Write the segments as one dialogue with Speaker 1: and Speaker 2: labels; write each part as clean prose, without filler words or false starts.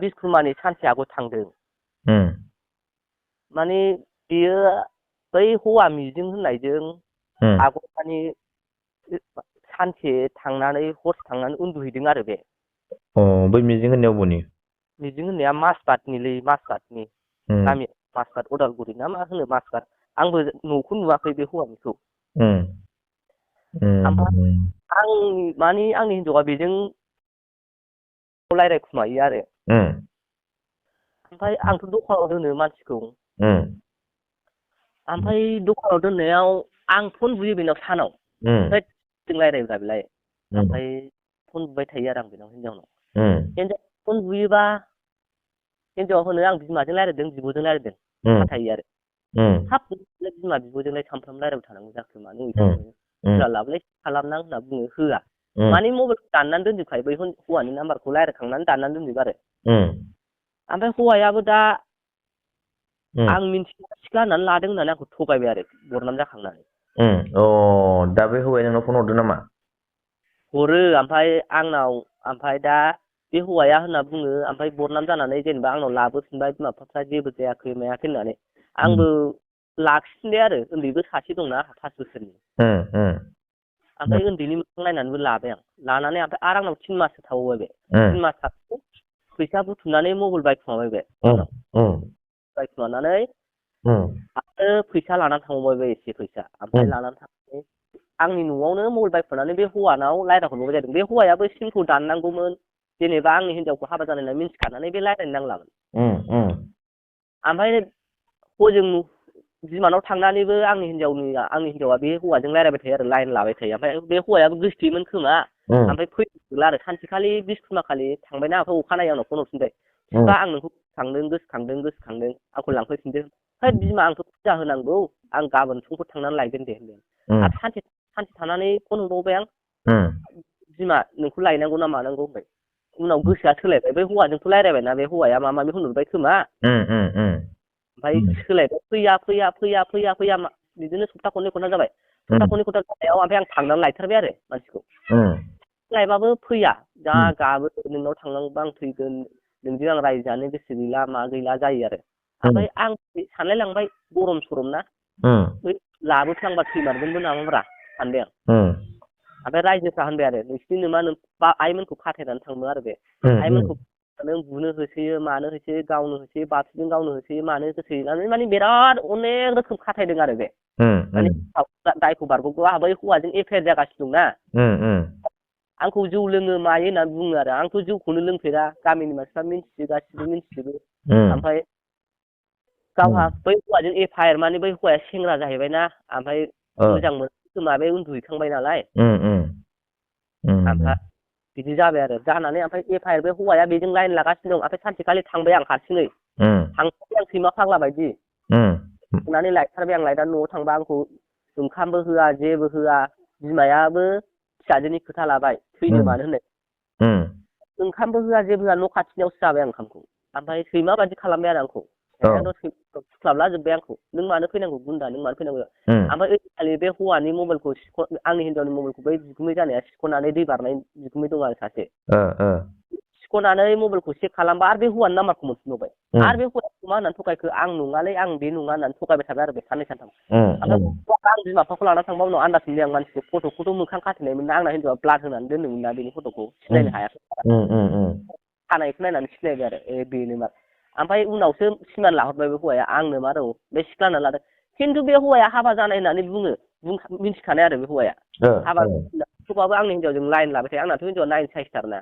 Speaker 1: बिस्कुमानि सानसे आगोल थांदों माने बियो बै हौवा मिजिं होननायजों आगोल माने सानसे थांनानै हरसे थांनानै उन्दुहैदों आरो बे
Speaker 2: बै मिजिं होननायाव बनि
Speaker 1: मिजिं होननाया माजबाटनिलै माजबाटनि गामि माजबाट उदालगुरि ना मा होनो माजबाट आंबो न'खौ नुवाखै बे हौवानिखौ ओमफ्राय आं माने आंनि हिनजावा बेजों रायज्लायखुमायो आरो ओमफ्राय आंथ' दखानाव दोनो मानसिखौ ओमफ्राय दखानाव दोननायाव आं फन बुयो बेनाव सानाव ओमफ्राय जों रायज्लायब्रा बेलाय ओमफ्राय फन बुबाय थायो आरो आं बेनाव हिनजाव फन बुयोबा हिनजावा होनो आं बिमाजों रायज्लायदों बिब'जों रायज्लायदों थायो आरो हाब बिमा बिब'जोंलाय सानफ्रामबो रायज्लायबाय थानांगौ जाखो मानो सोलाबलाय खालामना होनना बुङो होआ माने मबाइल दाननानै दोनजोबखायो बै हौवानि नाम्बारखौ रायज्लायखांनानै दाननानै दोनजोबो आरो ओमफ्राय हौवायाबो दा आं मिन्थिया सिख्ला होननानै लादों होननानै आंखौ थगायबाय आरो बरनाम जाखांनानै
Speaker 2: दा बे हौवाया नोंनाव फन हरदों नामा
Speaker 1: हरो ओमफ्राय दा बे हौवाया होनना बुङो ओमफ्राय बरनाम जानानै जेनेबा आंनाव लाबोफिनबाय बिमा बिफाफ्रा जेबो जायाखै मायाखै होननानै आंबो लाखिफिनबाय आरो उन्दैबो सासे दंना 5 बोसोरनि ओमफ्राय उन्दैनि मोखां नायनानैबो लाबाय आं लानानै ओमफ्राय आरो आंनाव 3 माससो थाबावबाय बे 3 मास थाबाय फैसा बुथुमनानै मबाइल बायखुमाबाय बे बायखुमानानै आरो फैसा लानानै थांबावबाय बे एसे फैसा ओमफ्राय लानानै थांनानै आंनि न'आवनो मबाइल बायखुमानानै बे हौवानाव रायजाहरबाय जादों बे हौवायाबो सिमखौ दाननांगौमोन जेनेबा आंनि हिनजावखौ हाबा जानाय होनना मिन्थिखानानै बे रायज्लायनो नांलामोन ओमफ्राय हजों बिमानाव थांनानैबो आंनि हिनजावा बे हौवाजों रायज्लायबाय थायो आरो लाइन लाबाय थायो ओमफ्राय बे हौवायाबो गोसोथोयोमोन खोमा ओमफ्राय फैला आरो सानसेखालि बिस्कुमा खालि थांबायना ओमफ्राय अखानायै आंनाव फन हरफिनबाय बिफा आं नोंखौ गोसोखांदों आंखौ लांफैफिनदो है बिमा आंथ' फुजा होनांगौ आं गाबोन समफोर थांनानै लायगोन दे होनदों आरो सानसे थानानै फन हरबावबाय आं बिमा नोंखौ लायनांगौ ना मानांगौ होनबाय उनाव गोसोआ सोलायबाय बै हौवाजोंथ' रायज्लायबायना बे हौवाया माबा माबि होनहरबाय खोमा ओमफ्राय सोलायबाय फैया बिदिनो सप्ता खननै खनथाम जाबाय सप्ता खननै खनथाम जानायाव ओमफ्राय आं थांनानै लायथारबाय आरो मानसिखौ लायबाबो फैया जा गाबो नोंनाव थांनांगौबा आं फैगोन नोंजों आं रायजो जानो गोसो गैला मा गैला जायो आरो ओमफ्राय आं सानलाय लांबाय गरम सरम ना लाबोफ्लांबा थैमारगोनबो नामाब्रा सानबाय आं ओमफ्राय रायजोफ्रा होनबाय आरो नोंसिनि नमा आइमोनखौ खाथायनानै थांदों आरो बे आइमोनखौ नों बुनो होसोयो मानो होसोयो गावनो होसोयो बाथुलजों गावनो होसोयो मानो होसोयो माने बिराद अनेक रोखोम खाथायदों आरो बे माने दायखौ बारग'गौ आंहा बै हौवाजों एफायार जागासिनो दंना आंखौ जौ लोङो मायो होननानै बुङो आरो आंथ' जौखौनो लोंफेरा गामिनि मानसिफ्रा मिन्थियो गासिबो मिन्थिजोबो ओमफ्राय गावहा बै हौवाजों एफायार माने बै हौवाया सेंग्रा जाहैबायना ओमफ्राय मोजां मोनो खोमा बे उन्दुहैखांबाय नालाय ओमफ्राय बिदि जाबाय आरो जानानै ओमफ्राय एफायार बे हौवाया बेजों लाइन लागासिनो दं ओमफ्राय सानसेखालि थांबाय आं हारसिङै थांबाय आं सैमा फाग्ला बायदि थांनानै लायथारबाय आं लायनानै न'आव थांबा आंखौ ओंखामबो होआ जेबो होआ बिमायाबो फिसाजोनि खोथा लाबाय थैनो मानो होननाय ओंखामबो होआ जेबो होआ न' खाथिनियावसो जाबाय आं ओंखामखौ ओमफ्राय सैमा बायदि खालामबाय आरो आंखौ थुख्लाबला जोब्बाय आंखौ नों मानो फैनांगौ गुन्दा नों मानो फैनांगौ ओमफ्राय ओइखालि बे हौवानि मबाइलखौ आंनि हिनजावनि मबाइलखौ बै बिगुमै जानाया सिख'नानै दै बारनाय बिगुमै दं आरो सासे सिख'नानै मबाइलखौ चेक खालामबा आरो बे हौवानि नाम्बारखौ मोनफिनबावबाय आरो बे हौवाखौ मा होननानै थगायखो आं नङालै आं बे नङा होननानै थगायबाय थाबाय आरो बे साननै सानथाम ओमफ्राय आं बिमा बिफाखौ लाना थांबा उनाव आन्दाज मोनबाय आं मानसिखौ फट'खौथ' मोखां खाथेनायमोन ना आंना हिनजावा ब्लार होनानै दोनदोंमोन ना बेनि फट'खौ सिनायनो हायाखै खानायखौ नायनानै सिनायबाय आरो बेनो मा ओमफ्राय उनावसो सिमान लाहरबाय बे हौवाया आंनो मा दं बे सिख्ला होनना लादों खिन्थु बे हौवाया हाबा जानाय होननानै मिन्थिखानाय आरो बे हौवाया हाबा थेवबाबो आंनि हिनजावजों लाइन लाबाय थायो आंनाथ' हिनजावा 9 साइसथारना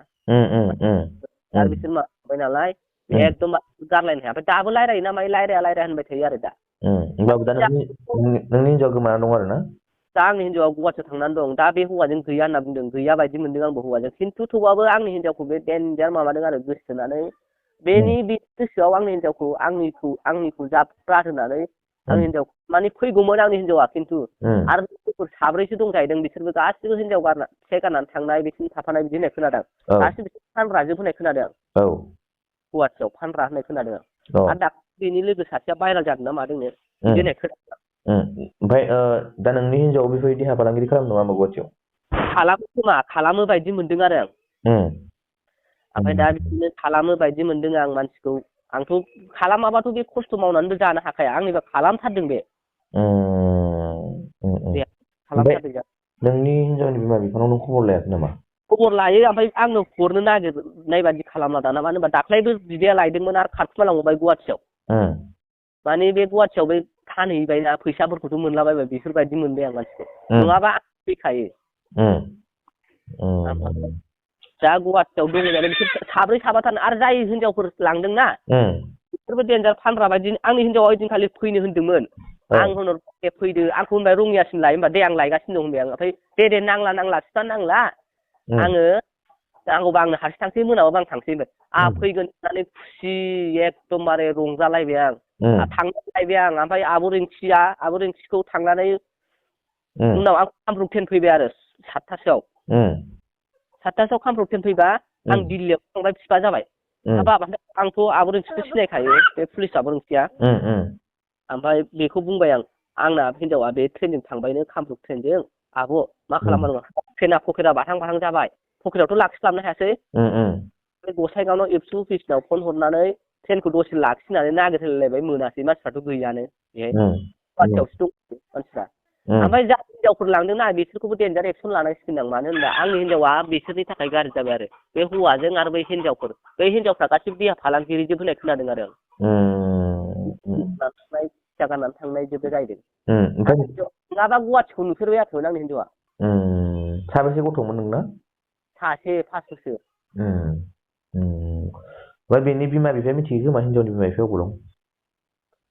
Speaker 1: आरो बिसोर माबाय नालाय एकदम गारलायनो हाया ओमफ्राय दाबो रायलायो ना मायो रायलाया होनबाय थायो आरो दा
Speaker 2: होमबाबो दा नोंनि हिनजावा गोमाना दं आरो ना
Speaker 1: दा आंनि हिनजावा गुवाहाटियाव थांनानै दं दा बे हौवाजों गैया होनना बुंदों गैया बायदि मोनदों आंबो हौवाजों खिन्थु थेवबाबो आंनि हिनजावखौ बे डेन्जार माबादों आरो गोसोथोनानै बेनि बे गोसोआव आंनि हिनजावखौ आंनिखौ जाफ्रा होनानै आंनि हिनजावखौ माने फैगौमोन आंनि हिनजावा खिन्थु आरो लोगोफोर 4 दं जाहैदों बिसोरबो गासिबो हिनजाव फिसाय गारनानै थांनाय बिसोरनि थाफानाय बिदि होननाय खोनादों गासिबो बिसोर फानग्राजोब होननाय खोनादों गुवाहाटियाव फानग्रा होननाय खोनादों आरो दा बेनि लोगो सासेया भाइरेल जादों ना मादोंनो बिदि होननाय खोनादों
Speaker 2: ओमफ्राय दा नोंनि हिनजाव बेफोरबायदि देहा फालांगिरि खालामो नामा गुवाहाटियाव
Speaker 1: खालामो बायदि मोनदों आरो आं ओमफ्राय दा बिदिनो खालामो बायदि मोनदों आं मानसिखौ आंथ' खालामाबाथ' बे खस्थ' मावनानैबो जानो हाखाया आंनिबा खालामथारदों बे
Speaker 2: ओमफ्राय
Speaker 1: खालामथारदों
Speaker 2: नोंनि हिनजावनि बिमा बिफानाव नों खबर लायाखै नामा?
Speaker 1: खबर लायो ओमफ्राय आंनो हरनो नागिरनाय बायदि खालामला दाना मानो होनबा दाख्लैबो बिदाया लायदोंमोन आरो खारखुमालांबाय गुवाहाटियाव माने बे गुवाहाटियाव बै फानहैबायना फैसाफोरखौथ' मोनलाबायबाय बेफोरबायदि मोनबाय आं मानसिखौ नङाबा फैखायो दा गुवाहाटियाव दङ जादों बिसोर साब्रै साबाथार आरो जाय हिनजावफोर लांदोंना बिसोरबो देन्जार फानग्रा बायदि आंनि हिनजावा ओइदिनखालि फैनो होनदोंमोन आं होनहर फैदो आंखौ होनबाय रङियासिम लायो होनबा दे आं लायगासिनो दं होनबाय आं ओमफ्राय दे नांला सिफा नांला आङो नांगौबा आंनो हारसिं थांसै मोनाबाबो आं थांसै होनबाय आंहा फैगोन होननानै खुसि एकदमबारे रंजालायबाय आं थांलायबाय आं ओमफ्राय आब' रिंखिखौ थांनानै उनाव आं कामरुप ट्रेन फैबाय आरो 7थासोआव कामरुप ट्रेन फैबा आं दिल्लीयाव थांबाय बिफा जाबाय आंथ' आब' रिंखिखौ सिनायखायो बे पुलिस आब' रिंखिया ओमफ्राय बेखौ बुंबाय आंना हिनजावा बे ट्रेनजों थांबायनो कामरुप ट्रेनजों आब' मा खालामबा दङ ट्रेना पकेरा बाहां जाबाय पकेरावथ' लाखिस्लाबनो हायासै गसाइगावनाव एबसु अफिसनाव फन हरनानै ट्रेनखौ दसे लाखिनानै नागिरहैलायबाय मोनासै मानसिफ्राथ' गैयानो बेहाय गुवाहाटियावसो दं मानसिफ्रा ओमफ्राय जा हिनजावफोर लांदोंना बिसोरखौबो देन्जार एक्सन लानांसिगोन आं मानो होनबा आंनि हिनजावा बिसोरनि थाखाय गाज्रि जाबाय आरो बे हौवाजों आरो बै हिनजावफ्रा गासिबो देहा फालांगिरि जोब होनाय खोनादों आरो फिसा गाननानै थांनाय जोबो जाहैदों नङाबा गुवाहाटिखौ नुफेरबाय आरोमोन आंनि हिनजावा
Speaker 2: साबेसे गथ'मोन नोंना?
Speaker 1: सासे 5 बोसोर
Speaker 2: ओमफ्राय बेनि बिमा बिफाया मिथियो खोमा हिनजावनि बिमा बिफाया अबाव दं?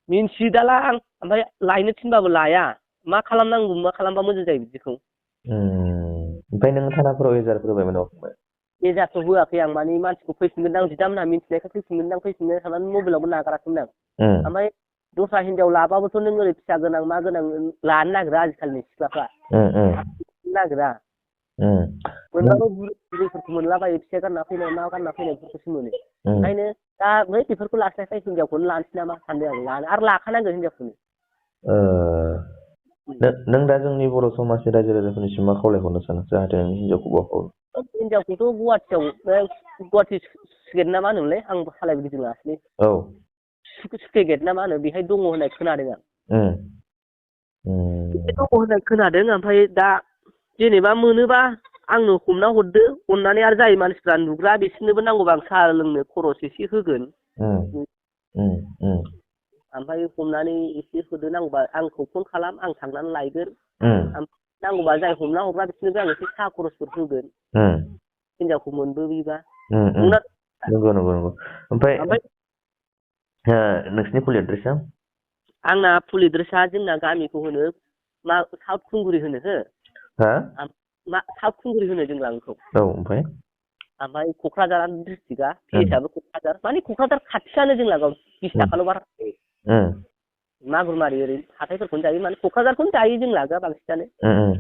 Speaker 1: मिन्थिदाला आं ओमफ्राय लायनो थिनबाबो लाया मा खालामनांगौ मा खालामबा मोजां जायो बिदिखौ
Speaker 2: ओमफ्राय नों थानाफोराव एजारफोर होबायमोन नामा?
Speaker 1: एजारथ' होआखै आं माने मानसिखौ फैफिनगोनदां बिदामोनहा मिन्थिनायखाय फैफिनगोन साननानै मबाइलावबो नागाराखैमोन आं ओमफ्य दस्रा हिनजाव लाबाबोथ' नों ओरै फिसा गोनां मा गोनां लानो नागिरा आजिखालिनि सिख्लाफ्रा नागिरा मोनबाबो बुरैफोरखौ मोनलाबायो फिसा गानना फैनाय मा गानना फैनायफोरखौसो मोनो ओंखायनो दा बेफोरखौ लास्लायस्लाय हिनजावखौनो लानोसै नामा सानदों आं आरो लाखानांगोन हिनजावखौनो
Speaker 2: नों दा जोंनि बर' समाजनि रायजो राजाफोरनिसिम मा खावलायहरनो सानो जाहाथे नोंनि हिनजावखौ हरो?
Speaker 1: हिनजावखौथ' गुवाहाटि गेट ना मा होनोमोनलाय आं सालायबो गिदिङासै सुखे गेट ना मा होनो बेहाय दङ होननाय खोनादों आं दङ होननाय खोनादों ओमफ्राय दा जेनेबा मोनोबा आंनो हमना हरदो अननानै आरो जाय मानसिफ्रा नुग्रा बिसोरनोबो नांगौबा आं साहा लोंनो खरस एसे होगोन ओमफ्राय हमनानै एसे होदो नांगौबा आंखौ फन खालाम आं थांनानै लायगोन नांगौबा जाय हमना हरग्रा बिसोरनोबो आं एसे साहा खरसफोर होगोन हिनजावखौ मोनबोयोबा
Speaker 2: नंगौ ओमफ्राय नोंसिनि फुल एड्रेसा?
Speaker 1: आंना फुल एड्रेसा जोंना गामिखौ होनो मा साउथ खुंगुरि होनो साउथ खुंगुरि होनो जों लांखौ
Speaker 2: ओमफ्राय
Speaker 1: क'क्राझार डिस्ट्रिक्टआ फेसआबो क'क्राझार माने क'क्राझार खाथियानो जों लागोआव 20 थाखाल' बारा मागुरमारि ओरै हाथायफोरखौनो जायो माने क'क्राझारखौनो जायो जों लागोआ बांसिनानो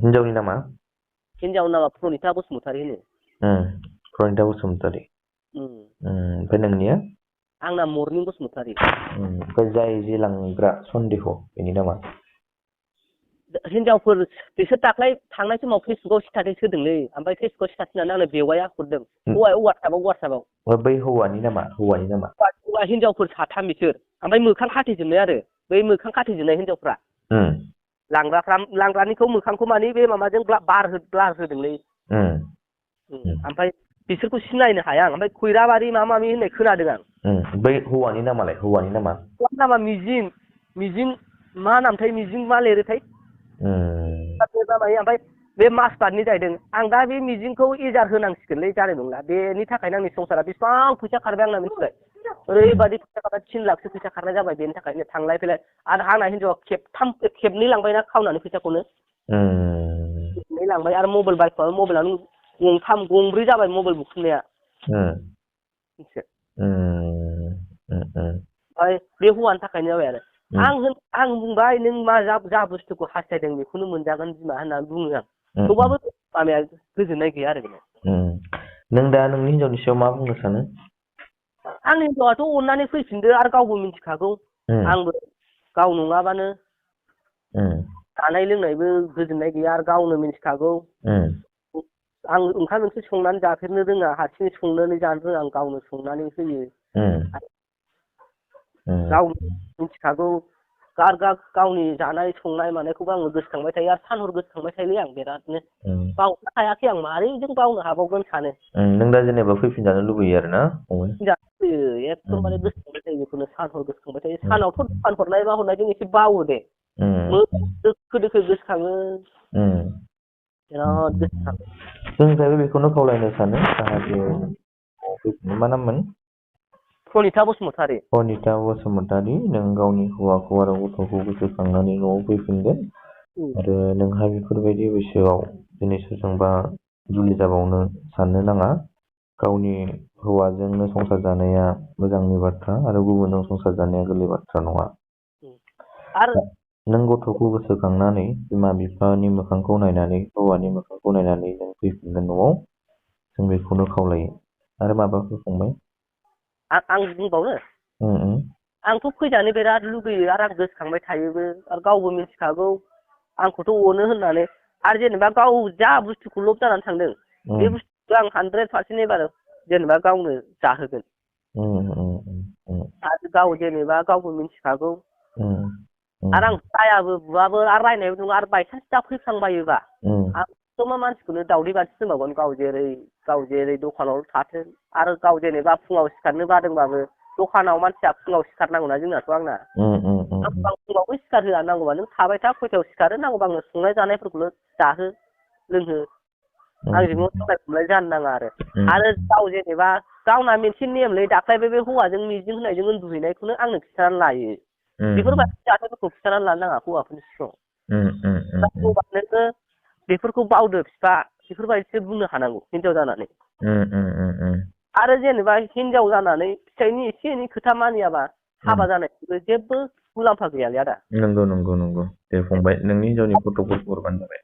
Speaker 2: हिनजावनि नामा?
Speaker 1: हिनजावनि नामा प्रनिता बसुमतारि होनो
Speaker 2: प्रनिता बसुमतारि ओमफ्राय नोंनिया?
Speaker 1: आंना मर्निं बसुमतारि
Speaker 2: ओमफ्राय जाय जे लांग्रा सन्देह बेनि नामा?
Speaker 1: हिनजावफोर बिसोर दाख्लै थांनाय समाव फेसबुकाव स्टेटास होदोंलै ओमफ्राय फेसबुकाव स्टेटास होनानै आंनो बेवाइया हरदों वाट्सएपआव
Speaker 2: बै हौवानि नामा?
Speaker 1: हिनजावफोर 3 बिसोर ओमफ्राय मोखां खाथेजोबनाय आरो बै मोखां खाथेजोबनाय हिनजावफ्रा लांग्रानिखौ मोखांखौ मानि बे माबाजों ब्लार होदोंलै ओमफ्राय बिसोरखौ सिनायनो हाया ओमफ्राय खैराबारि माबा माबि होननाय खोनादों आं
Speaker 2: बै हौवानि नामालाय? हौवानि
Speaker 1: नामा मिजिं मा नामथाय मिजिं मा लिरोथाय ओमफ्राय बे माजबाटनि जाहैदों आं दा बे मिजिंखौ एजार होनांसिगोनलै जानाय नंला बेनि थाखायनो आंनि संसारा बेसेबां फैसा खारबाय आंना मिथिबाय ओरैबायदि फैसा खारबाय 3 लाखसो फैसा खारनाय जाबाय बेनि थाखायनो थांलाय फैलाय आरो आंना हिनजावा खेबनै लांबायना खावनानै फैसाखौनो खेबनै लांबाय आरो मबाइल बायखौबो मबाइलानो गंब्रै जाबाय मबाइल बुख्रुबनाया ओमफ्राय बे हौवानि थाखायनो जाबाय आरो आं बुंबाय नों मा जा बुस्थुखौ हास्थायदों बेखौनो मोनजागोन बिमा होननानै बुङो आं थेवबाबो मामाया गोजोननाय गैया आरो
Speaker 2: नों दा नोंनि हिनजावनि सायाव मा बुंनो सानो?
Speaker 1: आंनि हिनजावाथ' अननानै फैफिनदो आरो गावबो मिथिखागौ आंबो गाव नङाबानो जानाय लोंनायबो गोजोननाय गैया आरो गावनो मिथिखागौ आं ओंखाम ओंख्रि संनानै जाफेरनो रोङा हारसिङै संनानै जानो रोङा आं गावनो संनानै होयो गाव मिथिखागौ गावनि जानाय संनाय मानायखौबो आङो गोसोखांबाय थायो आरो सानहर गोसोखांबाय थायोलै आं बिरादनो बावनो हायाखै आं मारैजों बावनो हाबावगोन सानो
Speaker 2: नों दा जेनेबा फैफिनजानो लुबैयो आरो ना
Speaker 1: फैयो एकदमबारे गोसोखांबाय थायो बेखौनो सानहर गोसोखांबाय थायो सानावथ' दखान हरनाय मा हरनायजों एसे बावो दे दोखो दोखो गोसोखाङो बिराद गोसोखाङो
Speaker 2: जोंनिफ्रायबो बेखौनो खावलायनो सानो जाहाथे मा नाममोन
Speaker 1: प्रनिता बसुमतारी
Speaker 2: नों गावनि हौवाखौ आरो गथ'खौ गोसोखांनानै न'आव फैफिनगोन आरो नोंहा बेफोरबायदि बैसोआव दिनै सोरजोंबा जुलि जाबावनो साननो नाङा गावनि हौवाजोंनो संसार जानाया मोजांनि बाथ्रा आरो गुबुनजों संसार जानाया गोरलै बाथ्रा नङा
Speaker 1: आरो
Speaker 2: नों गथ'खौ गोसोखांनानै बिमा बिफानि मोखांखौ नायनानै हौवानि मोखांखौ नायनानै नों फैफिनगोन न'आव जों बेखौनो खावलायो आरो माबाफोर फंबाय
Speaker 1: आं बुंबावनो आंथ' फैजानो बिराद लुगैयो आरो आं गोसोखांबाय थायोबो आरो गावबो मिथिखागौ आंखौथ' अनो होननानै आरो जेनेबा गाव जा बुस्थुखौ लब जानानै थांदों बे बुस्थुखौ आं 100% एबार जेनेबा गावनो जाहोगोन आरो गाव जेनेबा गावबो मिथिखागौ आरो आं जायाबो बुवाबो आरो रायनायबो नङा आरो बायसान्स दा फैफ्लांबायोबा आं मा मानसिखौनो दावदै बाथि दोनबावगोन गाव जेरै दखानाव थाथों आरो गाव जेनेबा फुङाव सिखारनो बादोंबाबो दखानाव मानसिया फुङाव सिखारनांगौना जोंनाथ' आंना आं फुङावबो सिखारहोआ नांगौबा नों थाबाय था खयथायाव सिखारो नांगौबा आंनो संनाय जानायफोरखौल' जाहो लोंहो आंजोंल' सालाय खुलाय जानो नाङा आरो गाव जेनेबा गावना मोनसे नेमलै दाख्लैबो बे हौवाजों मिजिं होनायजों उन्दुहैनायखौनो आंनो खिन्थानानै लायो बेफोरबायदि जाथायफोरखौ खिन्थानानै लानो नाङा हौवाफोरनि सिगाङाव बेफोरखौ बावदो बिफा बेफोरबायदिसो बुंनो हानांगौ हिनजाव जानानै आरो जेनेबा हिनजाव जानानै फिसायनि एसे एनै खोथा मानियाबा हाबा जानायनिबो जेबो मुलाम्फा गैयालै आदा
Speaker 2: नंगौ दे फंबाय नोंनि हिनजावनि फट'खौ हरबानो जाबाय